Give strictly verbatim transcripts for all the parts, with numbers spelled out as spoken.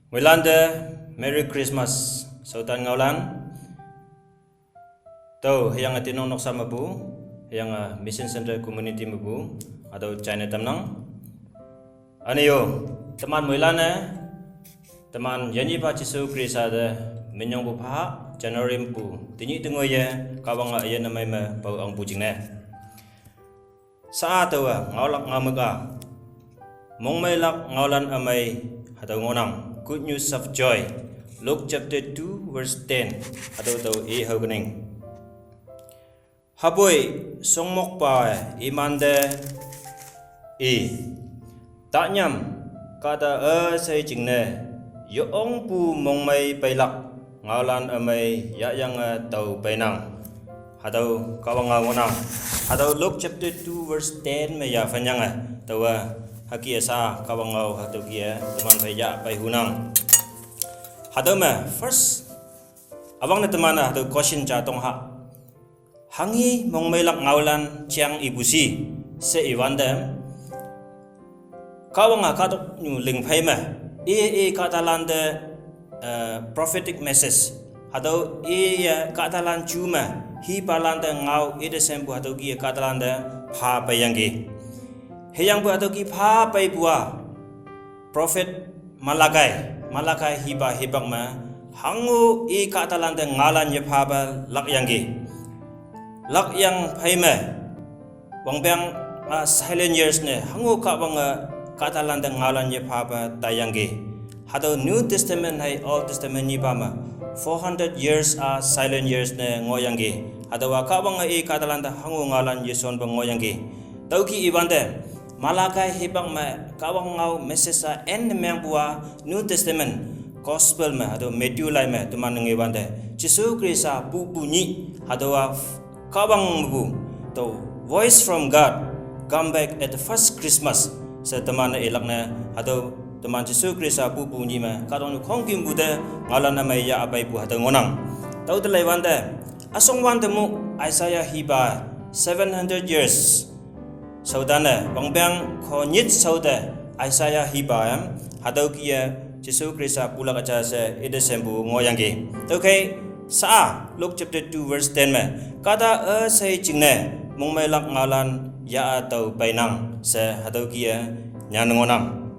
Moilan te Merry Christmas. Sautan ngaolan. Tüo, hüyange Tinong noksa mepu, hüyange Mission Center Community mepu, hatüo china tamnang. Üne-o, teman moilan-e, teman yanyihpa Jesu Khrista te minyongpu pha, January mepu, tenyih tengoiye, Kahwange üyin ümei me pao angpu jingne. Sa-a taowa ngaolak ngaomük-a, mongmeilak ngaolan ümei hatüo ngohnang, Good News of Joy, Luke chapter two verse ten, hatüo tao i hao kening. Hüpoi shongmokpawe imante i, tanyam, kahta üshei jingne, yeongpu mongmei peilak, ngaolan ümei yahyange tao peinang. Hatüo Kahwang ngao ngohnang. Hatüo Luke chapter two verse ten me yaphanyange, taowa hüke-e sa Kahwang ngao hatüo kih-e teman phei yah peihunang. Hatüo me first, üwangne teman-e hatüo question ja tong ha. Hanghi mongmeilak ngaolan jeang ipu shi, she iwante, Kahwange kahtoknyu lingphei me, i, i kahtalante, eh, prophetic message, hatüo iye kahtalan ju me, hipalante ngao ite shempu hatüo kih-e kahtalante pha peiyangki. Hüyangpoi hatüo kih pha peipu-a, prophet Malakai, Malakai hipa hipak me, hango i kahtalante ngaolan yephape lakyangki. Lakyang phei me, wangpeng, ah, silent years ne, hango Kahwange kahtalante ngaolan yephape taiyangki. Hatüo New Testament hei Old Testament nyipa me, four hundred years-a silent years ne ngohyangki. Hatüowa Kahwange i kahtalante hango ngaolan yeshonpe ngohyangki. Tüokih iwante, Malakai hipak me Kahwang ngao message-a en ne mengpu-a New Testament Gospel me, hatüo Matthew lai me teman nge wante, Jesu Khrista pupu nyih, hatüowa Kahwang mepu, the voice from God, come back at the first Christmas, she teman-e ilak ne, hatüo teman Jesu Khrista pupu nyih me, kahtoknyu khongkümpu te ngaolan ümei yah peipu hatüo ngohnang. Tüo te leiwante, üshong wante mu Isaiah hipa, seven hundred years shaotane, wangpeng khonyit shao te, Isaiah hipa-e, hatüo kih-e, Jesu Khrista pulak üja she ite shempu ngohyangki. Tüokhei, sa-a, Luke chapter two verse ten me, kahta üshei jingne, mongmeilak ngaolan yah tao peinang, she hatüo kih-e, nyan ngohnang.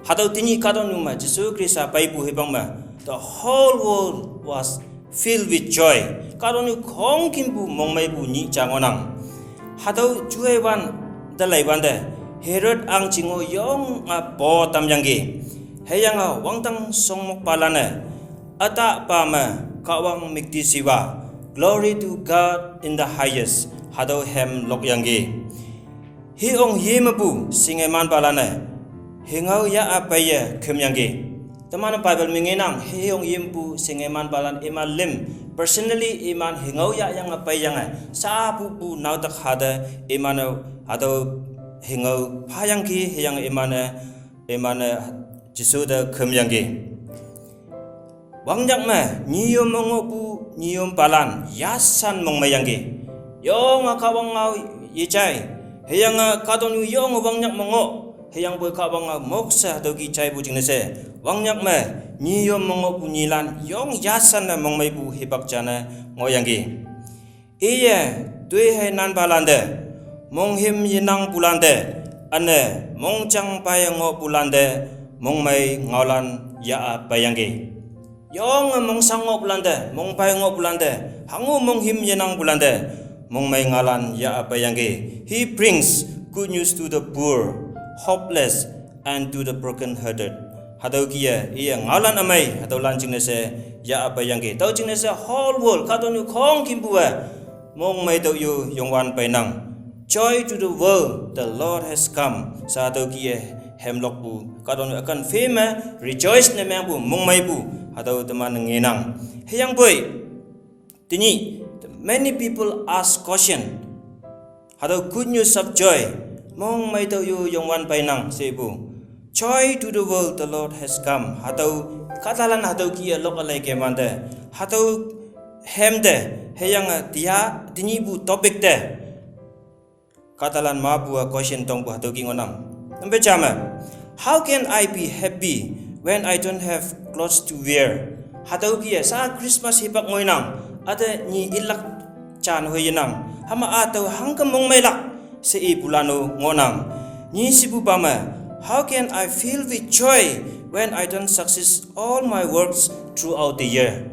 Hatüo tenyih kahtoknyu me, Jesu Khrista peipu hipak me, the whole world was filled with joy. Kahtoknyu khongkümpu mongmeipu nyih ja ngohnang. Hatüo jueiwan te leiwante, Herod ahngching-o yonge po tamyangki. Hüyange wangdang shongmokpalan-e, ütahpa me Kahwang müktishiwa, Glory to God in the highest, hatüo hem lokyangki. Hüyong yemepu shingemanpalan-e, hüngao yah-a peiye khümyangki. Teman Bible me ngenang, hüyong yemepu shingemanpalan iman lüm, personally iman hüngao yahyange peiyange, sapupu naotak hate iman-e hatüo hüngao phayangki, hüyange iman-e, iman-e Jesu te khümyangki. Wangnyak me, nyiyom me ngohpu, nyiyompalan, yashan mongmeiyangki. Yonge Kahwang ngao yejai. Hüyange kahtoknyu yonge wangnyak me ngoh. Hüyangpoi Kahwang ngao mokshe hatüo kih jaipu jingne she. Wangnyak me, nyiyom me ngohpu nyilan, yong yashan ne mongmeipu hipak jane ngohyangki. Iye, toi hei nanpalante, monghüm yenangpulante, üne, mongjang paiye ngohpulante, mongmei ngaolan yah-a peiyangki. Yonge mongshang ngohpulante, mongpai ngohpulante, hango monghüm yenangpulante, mongmei ngaolan yah-a peiyangki. He brings good news to the poor, hopeless, and to the broken-hearted. Hatüo kih-e, iye ngaolan ümei, hatüolan jingne she yah-a peiyangki. Tüo jingne she whole world, kahtoknyu khongkümpu-e, mongmei tüo yo yongwan peinang. Joy to the world, the Lord has come. She hatüo kih-e, hemlokpu, kahtoknyu ükan phei me, rejoice ne mengpu, mongmeipu, hatüo teman ngenang. Hüyangpoi, tenyih, many people ask question. Hatüo good news of joy, mongmei tüo yo yongwan peinang shepu. Joy to the world, the Lord has come. Hatüo, kahtalan hatüo kih-e lok ülei kemante. Hatüo hem te, hüyange tia, tenyihpu topic te. Kahtalan mepu-a question tongpu hatüo kih ngohnang. Number ja me, how can I be happy when I don't have clothes to wear. Hatüo kih-e sa Christmas hipak ngoinang, ate nyi ilak jan hoi yenang. Hüma-a tao hangke mongmeilak she ipulan-o ngohnang. Nyi shepupa me, how can I feel with joy when I don't success all my works throughout the year?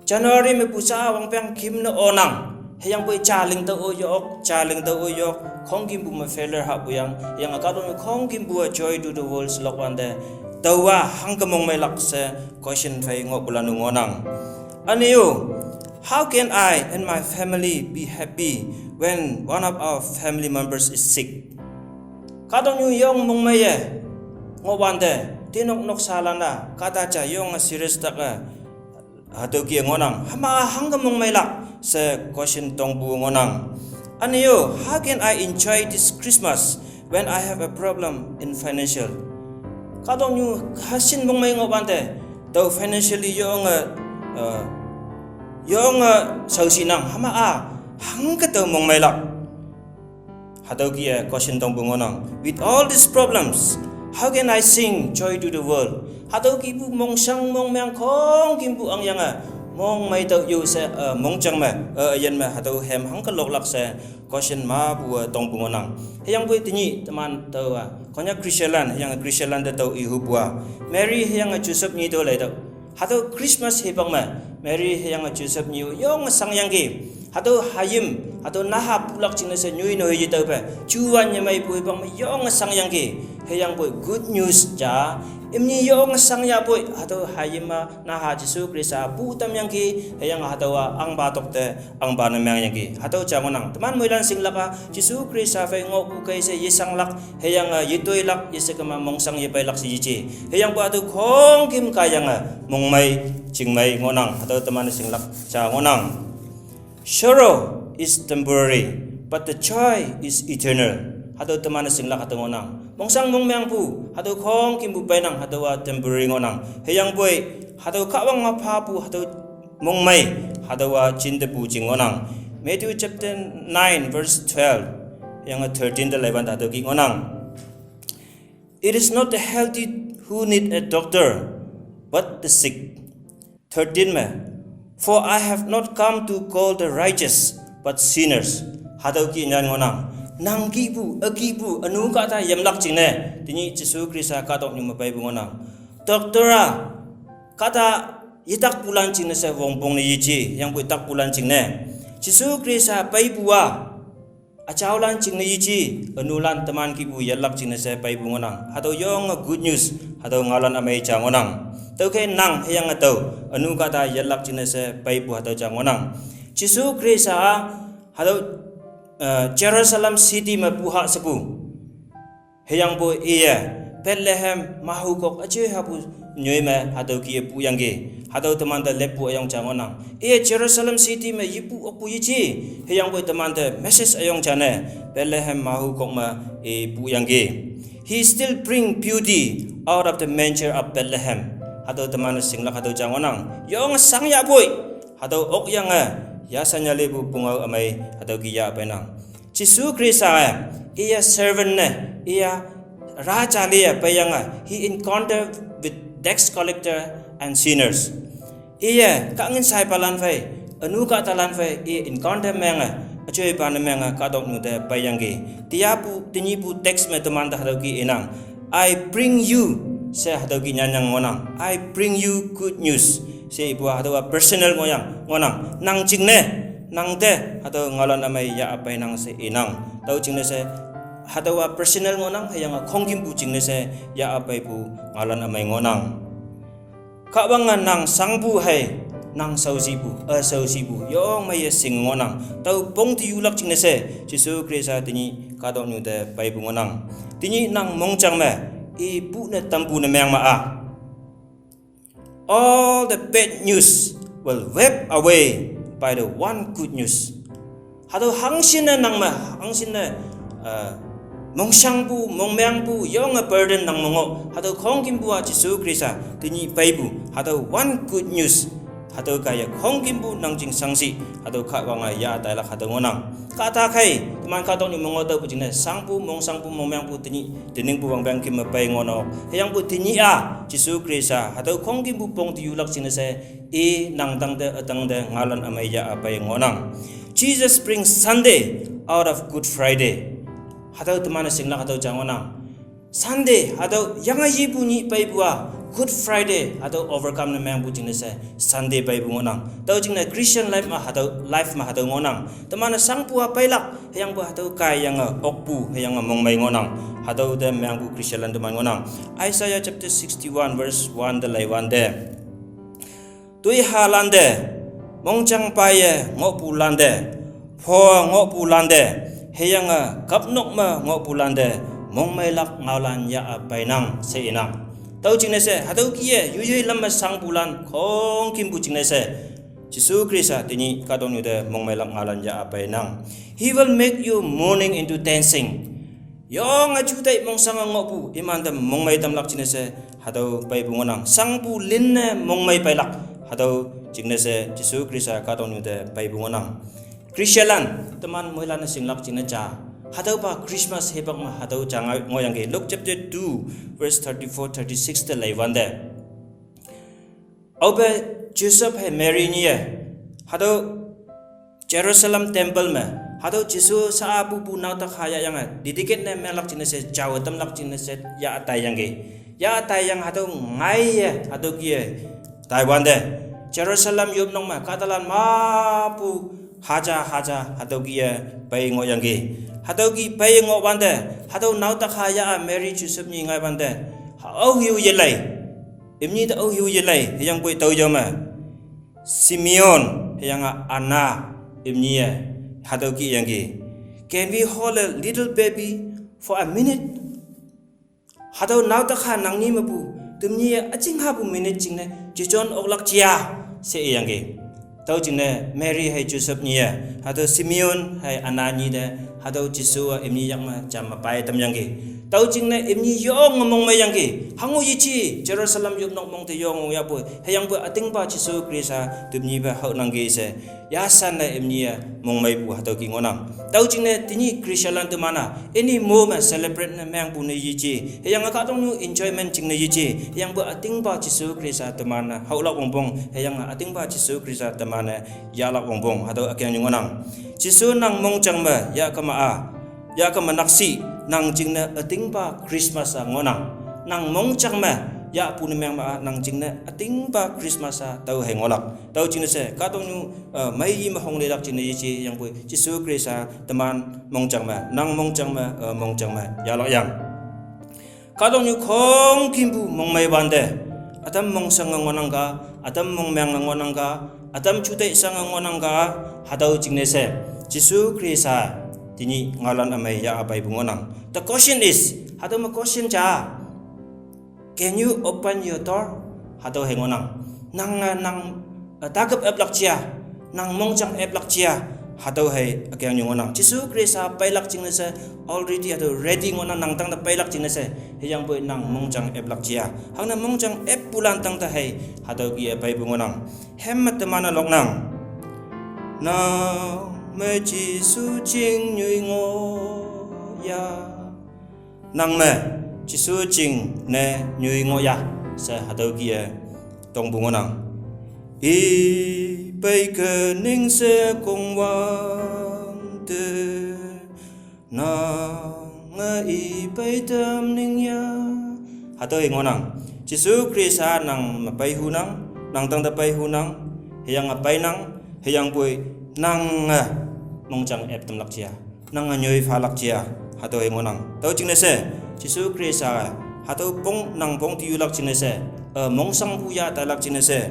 January mepu sa wangpeng küm ne onang. Hüyangpoi jaling tao o yok, jaling tao o yok. Khongkümpu me failure hahpu yang, hüyange kahtoknyu khongkümpu-a joy to the world shelok wante, taowa hangke mongmeilak she question phei ngohpulan-o ngohnang. Üne-o, how can I and my family be happy when one of our family members is sick? Kahtoknyu yong mongmeiye ngohwante, tinok noksalan-a kahta ja yonge serious tak-e, hatüo kih-e ngohnang. Hüma-a hangke mongmeilak she question tongpu ngohnang. Üne-o, how can I enjoy this Christmas when I have a problem in financial? Kahtoknyu hashin mongmei ngohwante, tao financially yonge, eh, yonge shaoshinang. Hüma-a hangke tao mongmeilak? Hatüo kih-e question tongpu ngohnang. With all these problems, how can I sing joy to the world? Hatüo kihpu mongshang mongmeng khongkümpu angyange mongmei tao yo she, eh, mongjang me, eh, üyin me hatüo hem hangke loklak she question mepu-e tongpu ngohnang. Hüyangpoi tenyih teman tao-a Konyak Christianlan, hüyange Christianlan te tao ihupu-a, Mary hüyange Joseph nyi tüo leitüoh. Hatüo Christmas hipak me, Mary hüyange Joseph nyi-o yonge shangyangki. Hatüo hayim, hatüo naha pulak jingne she nyoi ne hoi yetaope, juwan yemeipu hipak me yonge shangyangki. Hüyangpoi good news ja, imni yonge shangyahpoi, hatüo hayim-a naha Jesu Khrista pu tamyangki, hüyange hatüowa ahngpa tokte ahngpa ne mengyangki. Hatüo ja ngohnang. Teman moilan shinglak-a Jesu Khrista phei ngohpu kei she yeshanglak, hüyange yetoilak, yeshekema mongshang yepeilak she yeje. Hüyangpoi hatüo khongküm kaiyange mongmei, chingmei ngohnang. Hatüo teman shinglak ja ngohnang. Sorrow is temporary, but the joy is eternal. Hatüo teman shinglak hatüo ngohnang. Mongshang mongmengpu, hatüo khongkümpu peinang, hatüowa temporary ngohnang. Hüyangpoi, hatüo Kahwang me phapu, hatüo mongmei, hatüowa jintepu jing ngohnang. Matthew chapter nine verse twelve, hüyange thirteen te leiwante hatüo kih ngohnang. It is not the healthy who need a doctor, but the sick. Thirteen me, for I have not come to call the righteous, but sinners. Hatüo kih nyan ngohnang. Nang kihpu, ükihpu, ünu kahta yamlak jingne, tenyih Jesu Khrista kahtoknyu me peipu ngohnang. Doctor-a kahta yetakpulan jingne she wongpong ne yeje, hüyangpoi takpulan jingne, Jesu Khrista peipu-a üjaolan jingne yeje, ünulan teman kihpu yelak jingne she peipu ngohnang. Hatüo yonge good news, hatüo ngaolan ümei ja ngohnang. Tüokhei nang hüyange tao, ünu kahta yelak jingne she peipu hatüo ja ngohnang. Jesu Khrista-a, hatüo, eh, Jerusalem city me puha shepu. Hüyangpoi iye, Bethlehem, mahukok üjoi hapu nyoi me hatüo kih-e puyangki. Hatüo temante leppu üyong ja ngohnang. Iye Jerusalem city me yepu okpu yeje. Hüyangpoi temante message üyong ja ne, Bethlehem mahukok me i puyangki. He still bring beauty out of the manger of Bethlehem. Hatüo teman shinglak hatüo ja ngohnang. Yonge shangyahpoi, hatüo okyange, yashan yalepu pungao ümei, hatüo kih yahpeinang. Jesu Khrista-e, iye servant ne, iye raja liye peiyange, he encountered with tax collector and sinners. Iye, kahngin saipalan phei, ünu kahtalan phei, iye encounter menge, üjoipa ne menge, kahtoknyu te peiyangki. Tiapu, tenyihpu text me temante hatüo kih inang. I bring you, she hatüo kih nyanyang ngohnang. I bring you good news. She ipu hatüowa personal ngohyang, ngohnang. Nang jingne, nangte, hatüo ngaolan ümei yah peinang she inang. Tüo jingne she, hatüowa personal ngohnang, hüyange khongkümpu jingne she, yah peipu ngaolan ümei ngohnang. Kahwange nang shangpu hei, nang shaoshipu, üshaoshipu, yong meiye shing ngohnang. Tüo pong te yulak jingne she, Jesu Khrista tenyih kahtoknyu te peipu ngohnang. Tenyih nang mongjang me, ipu ne tampu ne meng ma-a. All the bad news will wiped away by the one good news. Hatüo hangshinne nang me, hangshinne, eh, mongshangpu, mongmengpu, yonge burden nang me ngoh. Hatüo khongkümpu-a Jesu Khrista, tenyih peipu. Hatüo one good news. Hatüo kaiye khongkümpu nang jing shangshih, hatüo Kahwange yah tailak hatüo ngohnang. Kahta khei, teman kahtoknyu me ngoh tüopu jingne, shangpu, mong shangpu, mong mengpu, tenyih, teningpu wangpeng küm me pei ngohnang. Hüyangpu tenyih-a, Jesu Khrista, hatüo khongkümpu pong te yulak jingne she, i nang tangte, ütangte, ngaolan ümei yah-a pei ngohnang. Jesus brings Sunday out of Good Friday. Hatüo teman-e shinglak hatüo ja ngohnang. Sunday, hatüo yange yipu nyih peipu-a, Good Friday, hatüo overcome ne mengpu jingne she, Sunday peipu ngohnang. Tüo jingne Christian life me hatüo, life me hatüo ngohnang. Teman-e shangpu-a peilak, hüyangpu hatüo kaiyange okpu, hüyange mongmei ngohnang. Hatüo te mengpu Christian lan teman ngohnang. Isaiah chapter sixty-one, verse one te leiwante. Toihalante, mongjang paiye ngohpulante, pho ngohpulante, hüyange kapnok me ngohpulante, mongmeilak ngaolan yah-a peinang she inang. Tüo jingne she, hatüo kih-e, yoiyoi lam me shangpulan, khongkümpu jingne she, Jesu Khrista tenyih kahtoknyu te mongmeilak ngaolan yah-a peinang. He will make your mourning into dancing. Yonge jutai mongshange ngohpu, imante mongmei tamlak jingne she, hatüo peipu ngohnang. Shangpu linne mongmei peilak, hatüo jingne she, Jesu Khrista kahtoknyu te peipu ngohnang. Christian lan, teman moilan-e shinglak jingne ja. Hatüopa Christmas hipak me hatüo ja nga ngohyangki. Luke chapter two, verse thirty-four, thirty-six te leiwante. Aope Joseph hei Mary nyi-e, hatüo Jerusalem temple me, hatüo Jesu sha-a pupu naotak ha yahyange, dedicate ne menglak jingne she, jawe tamlak jingne she, yah taiyangki. Yah taiyange hatüo ngaiye, hatüo kih-e, taiwante. Jerusalem yopnok me, kahtalan mepu, haja, haja, hatüo kih-e, pei ngohyangki. Hatüo kih pei ngohwante, hatüo naotak ha yah-a Mary Joseph nyi ngaiwante. Ha aoheu yelei. Imni te aoheu yelei, hüyangpoi tao yome. Simeon, hüyange Anna, imni-e, hatüo kih yangki. Can we hold a little baby for a minute? Hatüo naotak ha nang nyi mepu, temni-e üjing hapu minute jingne, jejon oklak jia, she iyangki. Tüo jingne Mary hei Joseph nyi-e, hatüo Simeon hei Anna nyi te, hatüo Jesu-a imni yak me jam me pai tamyangki. Tüo jingne imni yonge mongmeiyangki. Hango yeji, Jerusalem yopnok mong te yonge yahpu. Hüyangpoi ütingpa Jesu Khrista temni pe haonangki she. Yashan ne imni-e mongmeipu hatüo kih ngohnang. Tüo jingne tenyih Christian lan teman-a, any mo me celebrate ne mengpu ne yeji. Hüyange kahtoknyu enjoyment jingne yeji. Hüyangpoi ütingpa Jesu Khrista teman-e haolak wongpong. Hüyange ütingpa Jesu Khrista teman-e yahlak wongpong. Hatüo ükengnyu ngohnang. Jesu nang mongjang me yahkema-a, yahkema nakshih, nang jingne ütingpa Christmas-a ngohnang. Nang mongjang me yahpu ne mengma-a, nang jingne ütingpa Christmas-a tao hei ngohlak. Tüo jingne she, kahtoknyu, eh, meiyi me honglelak jingne yeji, hüyangpoi Jesu Khrista teman mongjang me, nang mongjang me, eh, mongjang me yahlak yang. Kahtoknyu khongkümpu mongmeiwante, ütam mongshange ngohnang ka, ütam mongmenge ngohnang ka, ütam jutai shange ngohnang ka, hatüo jingne she, Jesu Khrista tenyih ngaolan ümei yah-a peipu ngohnang. The question is, hatüo me question ja, can you open your door? Hatüo hei ngohnang. Nang, eh, nang, eh, takap eplak jia, nang mongjang eplak jia, hatüo hei ükengnyu ngohnang. Jesu Khrista peilak jingne she, already hatüo ready ngohnang, nang tangte peilak jingne she, hüyangpoi nang mongjang eplak jia. Hangne mongjang eppulan tangte hei, hatüo kih-e peipu ngohnang. Hem me teman-e loknang. Nang me Jesu jing nyoi ngoh ya. Nang me Jesu jing ne nyoi ngoh ya, she hatüo kih-e tongpu ngohnang. I pei ke ning she kongwante, nange i pei tam ning ya. Hatüo hei ngohnang. Jesu Khrista nang me pei hunang, nang tangte pei hunang, hüyange peinang, hüyangpoi nange mongjang ep tamlak jia. Nange nyoi phalak jia, hatüo hei ngohnang. Tüo jingne she, Jesu Khrista, hatüo pong, nang pong te yulak jingne she, eh, mongshangpu yah tailak jingne she,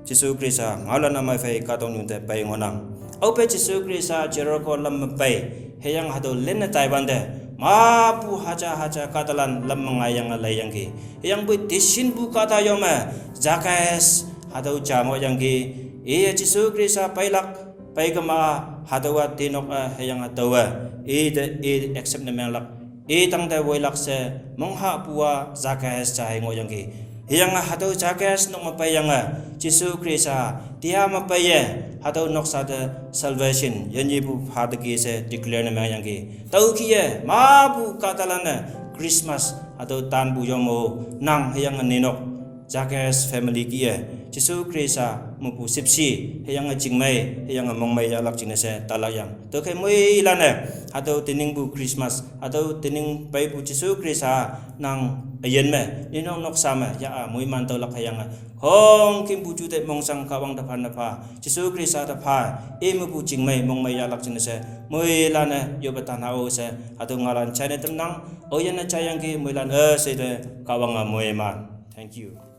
Jesu Khrista, ngaolan ümei phei kahtoknyu te pei ngohnang. Aope Jesu Khrista Jericho lam me pei, hüyange hatüo linne taiwante, mepu haja haja kahtalan lam me ngaiyange leiyangki. Hüyangpoi teshinpu kahta yome, Zacchaeus, hatüo ja ngohyangki. Iye Jesu Khrista peilak, peikema, hatüowa tenok-e, hüyange taowe, ite, i accept ne menglak. I tangte woilak she, monghahpu-a Zacchaeus ja hei ngohyangki. Hüyange hatüo Zacchaeus nok me peiyange, Jesu Khrista, Tia mapaiye, hatüo noksa te salvation, yenyipu pha teki she declare ne mengyangki. Tüokih-e, mapu kahtalan-e Christmas, hatüo tanpu yong mo, nang hüyange ninok, Zacchaeus family kih-e, Jesu Khrista mepu shüpshe, hüyange chingmei, hüyange mongmei yahlak jingne she talak yang. Tüokhei moilan-e, hatüo teningpu Christmas, hatüo tening peipu Jesu Khrista nang üyin me, ninok noksa me, ya-a moiman tüolak hüyange. Khongkümpu jute mongshang Kahwang te phanne pha, Jesu Khrista te pha, imepu chingmei mongmei yahlak jingne she, moilan-e yoppe tanha-o she, hatüo ngaolan jaine tamnang, oyanne jaiyangki moilan-e sheite Kahwange moiman. Thank you.